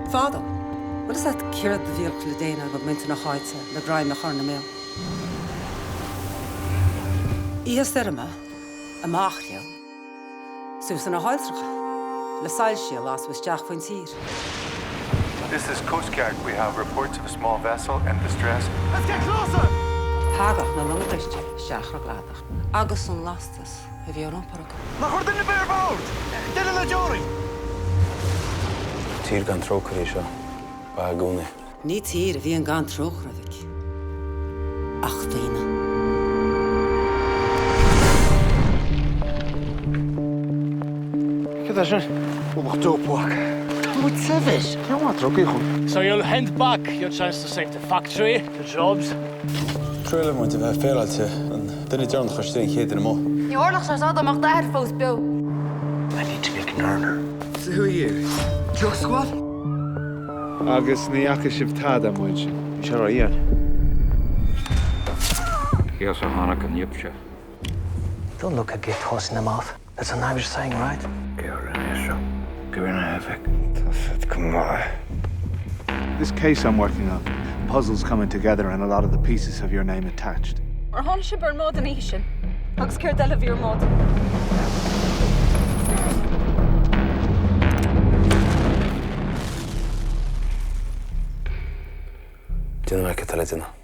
Fadó, bhfuil fhios a't céard a bhíodh le déanamh ag muintir na háite le greim a chur ina mbéal? Oíche stoirme, amach leo, suas ar na hailltreacha, le soilsí a lasadh isteach faoin tír. This is Coast Guard, we have reports of a small vessel in distress. Let's get closer! Thagadh na longa briste isteach ar an gcladach agus an lastas a bhí ar iompar acu. Nach raibh duine ar bith ar bord? Duine le deoraí? Tír gan trócaire í seo. Ba i gcónaí. Ní tír a bhíonn gan trócaire, a mhic, ach daoine. Céard é sin? Ualach dópmhac. Tá muid saibhir. Cén mhaith drugaí chun? So you'll hand back your chance to save the factory, the jobs. Triail muid a bheith féaráilte, an duine deireanach istigh an chéad duine amuigh. Ní tharlódh sé seo dá mbeadh d'athair fós beo. I need to make an earner. So who are you? Drug squad? Agus ní fhaca sibh tada, muid. Bhí sé ródhian. Cé as a tháinig an fhadhb seo? Don't look a gift horse in the mouth. That's an Irish saying, right? Cé a rinne é seo? Cé rinne é, a mhic? Tá siad go maith. This case I'm working on, puzzles coming together and a lot of the pieces have your name attached. Ar tháinig sibh ar an mbád an oíche sin? Agus céard eile a bhí ar an mbád? Déanfaidh mé cad tá le déanamh.